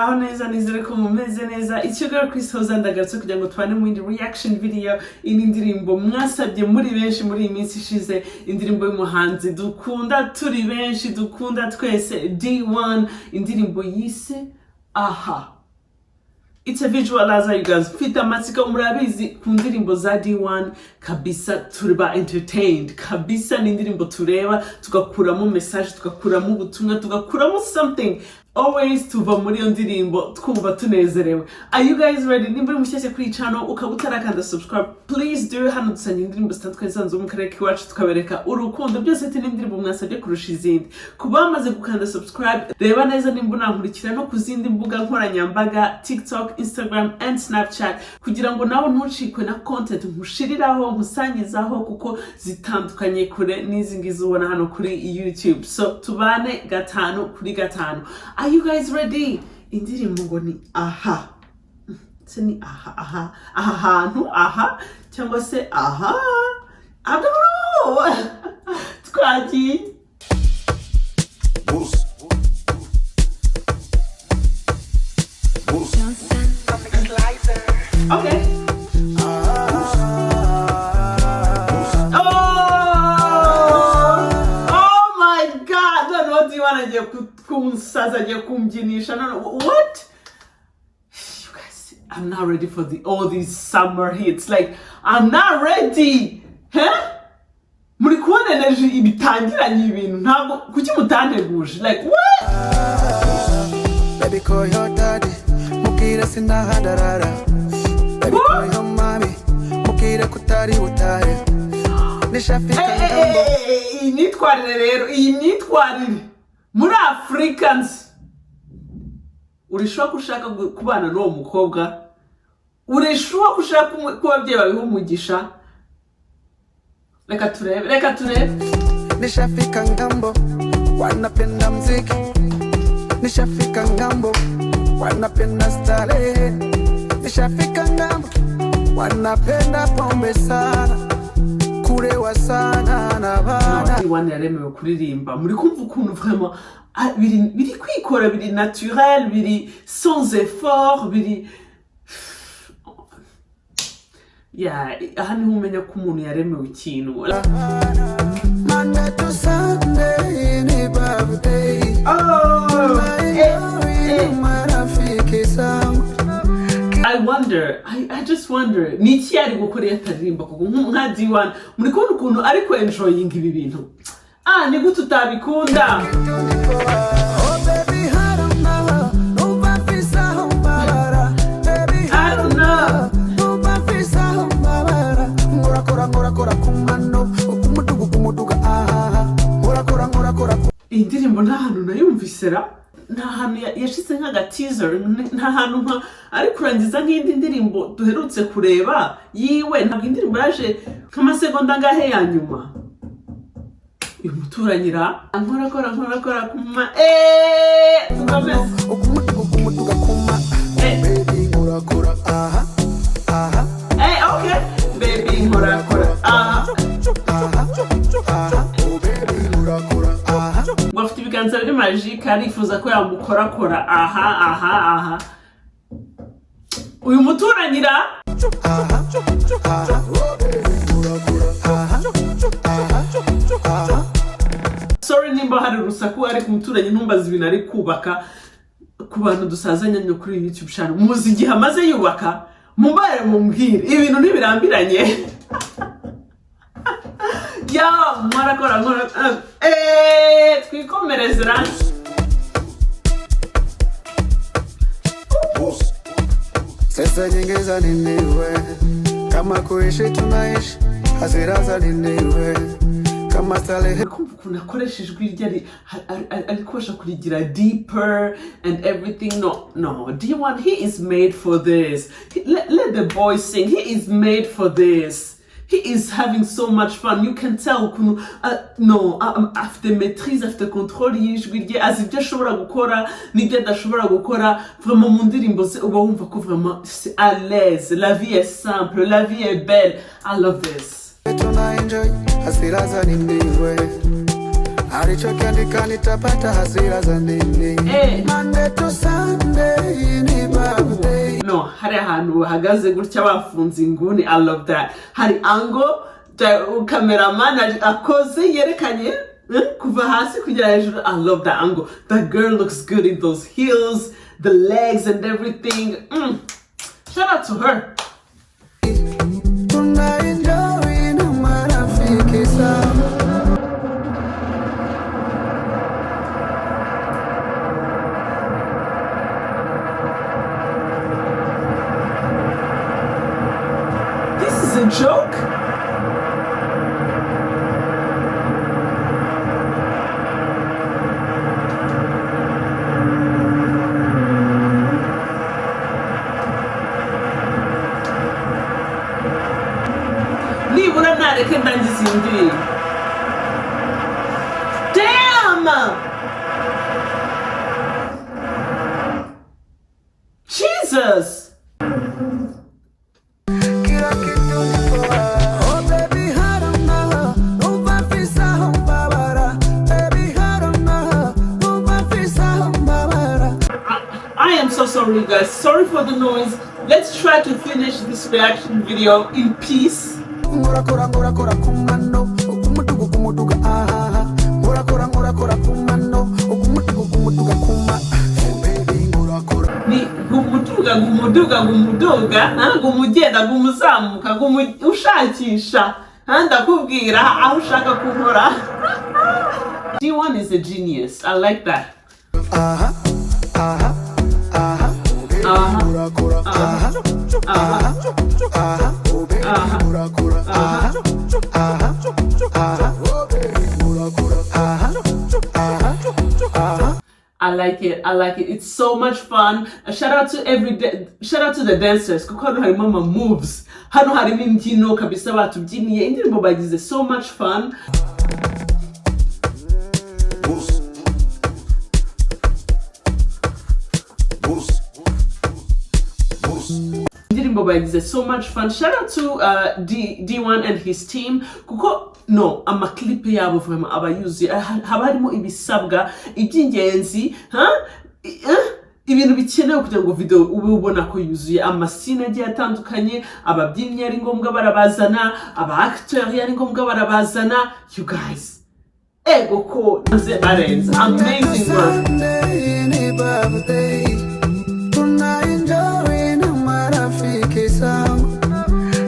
Muraho neza, nizere ko mumeze neza. It's your girl Chris Hoza, ndagarutse kugira ngo tubane mu yindi reaction video. Iyi ni indirimbo mwasabye muri benshi muri iyi minsi ishize, indirimbo y'umuhanzi dukunda turi benshi, dukunda twese, D1, indirimbo yise "Aha". It's a visualizer, you guys. Mfite amatsiko, murabizi ku ndirimbo za D1 kabisa tuba entertained kabisa. Ni indirimbo tureba tugakuramo message, tugakuramo ubutumwa, tugakuramo something. Always tuva muri iyo ndirimbo twumva tunezerewe. Are you guys ready? Nimba uri mushyashya kuri iyi channel ukaba utarakanda subscribe, please do. Hano dusangira indirimbo zitandukanye zo mu karere k'iwacu, tukabereka urukundo byose ati n'indirimbo mwasabye kurusha izindi. Ku bamaze gukanda subscribe, reba neza nimba unankurikira no ku zindi mbuga nkoranyambaga, TikTok, Instagram and Snapchat, kugira ngo nawe ntucikwe na content nkushiriraho, nkusangizaho, kuko zitandukanye kure n'izi ngizi ubona hano kuri YouTube. So tubane gatanu kuri gatanu. Are you guys ready? Indirimbo ngo ni "Aha". Se ni aha, aha, aha hantu, aha, cyangwa se aha? I don't know. Twagiye. Burs. Burs. Okay. Oh! Oh my God! Noneho D1 agiye kunsaza, agiye kumbyinisha. None what? You guys, I'm not ready for the all these summer hits. Like, I'm not ready. Huh? Muri kubona energy ibitangiranye ibintu, ntabwo kuki mutanteguje? Like, what? Baby, call your daddy, mubwire sinahadarara. Baby, call your mommy, mubwire ko utari butahe. Nishafika Eh, eh, ngambo. eh, eh, iyi myitwarire rero, iyi myitwarire muri Afurika nzi, urishuwa ko ushaka kubana n'uwo mukobwa? Urishuwa ko ushaka ko ababyeyi babiha umugisha? Reka turebe, reka turebe. Nishafika ngambo, wanapenda mziki. Nishafika ngambo, wanapenda starehe. Nishafika ngambo, wanapenda pombe sana, kulewa sana na bana. D1 yaremewe kuririmba. Muri kumva ukuntu vraiment, ah, biri kwikora, biri naturel, biri sans effort, biri, yeah. Aha niho umenya ko umuntu yaremewe ikintu. Monday to Sunday ni birthday. Oh, eh, eh. Marafiki zangu. I wonder, I just wonder, ni iki yari gukora iyo ataririmba koko nka D1? Muri kubona ukuntu ari ku enjoying ibi bintu? Ah, ni gute utabikunda? Oh baby, I don't know. Numva mfise aho mbabara. Baby, I don't know. Numva mfise aho mbabara. Nkorakora, nkorakora ku mano. Kumudugu, kumuduga, ahaha. Nkorakora, nkorakora ku Iyi ndirimbo nta hantu nayumvise ra, nta hantu yashize nk'aga teaser, nta hantu nka ari kurangiza nk'indi ndirimbo duherutse kureba yiwe. Ntabwo indirimbo yaje nk'amasegonda angahe ya nyuma. Uyu muturanyi ra, nkorakora, nkorakora kuma, eee, tukomeze. Kumudugu, kumuduga, kuma. Eh. Baby, nkorakora, aha. Aha. Okay, baby, nkorakora aha. Aha. Aha. Oh baby, nkorakora, aha. Ngo afite ibiganza biri magique, arifuza ko yamukorakora aha, aha, aha. Uyu muturanyi ra. Aha. Aha. Oh baby, nkorakora, aha. Aha. Aha. Sorry nimba hari urusaku, ariko umuturanyi ntumbaze ibintu ari kubaka. Ku bantu dusazanye no kuri YouTube channel, muzi igihe amaze yubaka? Mumbare mumbwire, ibintu ntibirambiranye ya mwarakora nkora. Twikomereze ra. Sasa nyingi za nini we? Kama kuishi tunaishi, hasira za nini we? Kama starehe Kumva ukuntu akoresha ijwi rye, ari kubasha kurigira deeper and everything. No, D1, he is made for this. Let the boy sing. He is made for this. He is having so much fun, you can tell ukuntu, no, afite maîtrise, afite control y'ijwi rye, azi ibyo ashobora gukora n'ibyo adashobora gukora. Vraiment, mu ndirimbo ze uba wumva ko vraiment c'est à l'aise. La vie est simple, la vie est belle. I love this. Tuna enjoy, hasira za nini we? Alichokiandika nitapata, hasira za nini? Eh. Monday to Sunday ni birthday. No, hari ahantu bahagaze gutya bafunze inguni. I love that. Hari angle cameraman akoze yerekanye kuva hasi kugera hejuru. I love that angle. The girl looks good in those heels, the legs and everything. Shout out to her. Tuna enjoy na marafiki zangu. This is a joke. Nibura nareke ndangiza iyi ndirimbo. Damn, Jesus. Kila kitu ni poa. Oh baby, I don't know. Numva mfise aho mbabara. Baby, I don't know. Numva mfise aho mbabara. I am so sorry, you guys. Sorry for the noise. Let's try to finish this reaction video in peace. Ngorakora ngorakora kumano ukumutugu kumutuga ahaha ngorakora ngorakora kumano ukumutugu kumutuga kuma. Oh baby, ngorakora. Ni gumuduga gumuduga gumuduga, ha? Gumugenda gumuzamuka ushakisha, ha? Ndakubwira aho ushaka kunkora. D1 is a genius. I like that. Aha aha aha. Oh baby, ngorakora aha aha aha. Oh baby, ngorakora aha aha aha. Oh baby, ngorakora aha aha aha. I like it. I like it. It's so much fun. A shout out to shout out to the dancers kuko hano harimo ama moves. Hano harimo imbyino kabisa batubyiniye indirimbo bagize so much fun. Boost. Boost. Boost. Indirimbo bagize so much fun. Shout out to D1 and his team kuko no amaklipe yabo vraiment aba yuzuye. Haba harimo ibisabwa iby'ingenzi, ha? Ibintu bikenewe kugira ngo video ube ubona ko yuzuye, amascene agiye atandukanye, ababyinnyi ari ngombwa barabazana, aba acteur ari ngombwa barabazana. You guys, ego ko nze barenze. Amazing work. Sunday ni birthday. Tuna enjoy na marafiki zangu.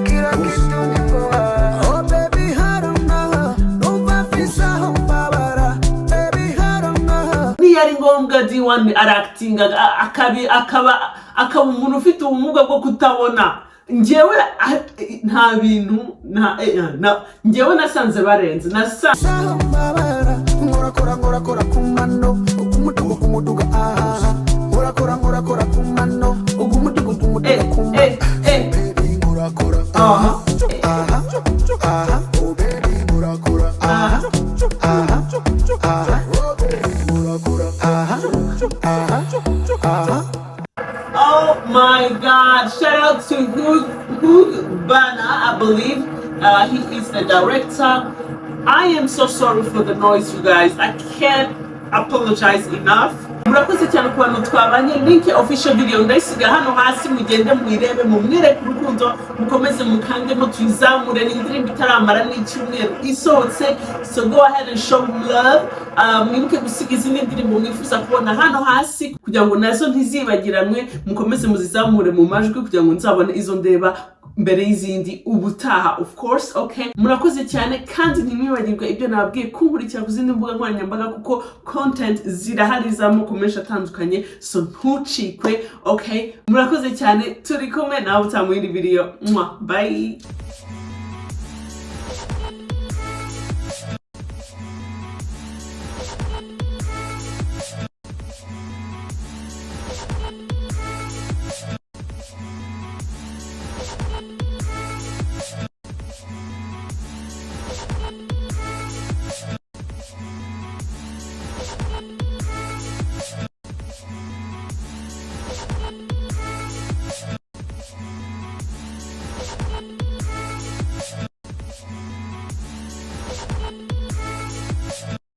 Kila kitu ni poa. Oh baby, I don't know. Numva mfise aho mbabara. Baby, I don't know. Niyo ari ngombwa D1 aractinga akaba umuntu ufite ubumuga bwo kutabona. Njyewe nta bintu njyewe nasanze barenze nasanze. Aho mbabara. Ngorakora ngorakora kumano ukumutugu kumutuga ahaha ngorakora ngorakora kumano ukumutugu kumutuga kuma. Eh. Baby, ngorakora aha aha aha. Oh baby, ngorakora aha aha aha. Oh baby, ngorakora aha aha aha. Oh my God! Shout out to Hugh Bana, I believe. He is the director. I am so sorry for the noise, you guys. I can't apologize enough. Murakoze cyane ku bantu twabanye. Link ya official video ndayisiga hano hasi, mugende muyirebe, mumwereke urukundo, mukomeze mukandemo tuyizamure. Ni indirimbo itaramara n'icyumweru isohotse, so go ahead and show love. Mwibuke gusiga izindi ndirimbo mwifuza kubona hano hasi kugira ngo nazo ntizibagiranwe, mukomeze muzizamure mu majwi kugira ngo nzabone izo ndeba mbere y'izindi ubutaha, of course. Okay, murakoze cyane kandi ntimwibagirwe ibyo nababwiye, kunkurikira ku zindi mbuga nkoranyambaga kuko content zirahari z'amoko menshi atandukanye, so ntucikwe. Okay, murakoze cyane, turi kumwe nawe utaha mu yindi video. Mwah, bye.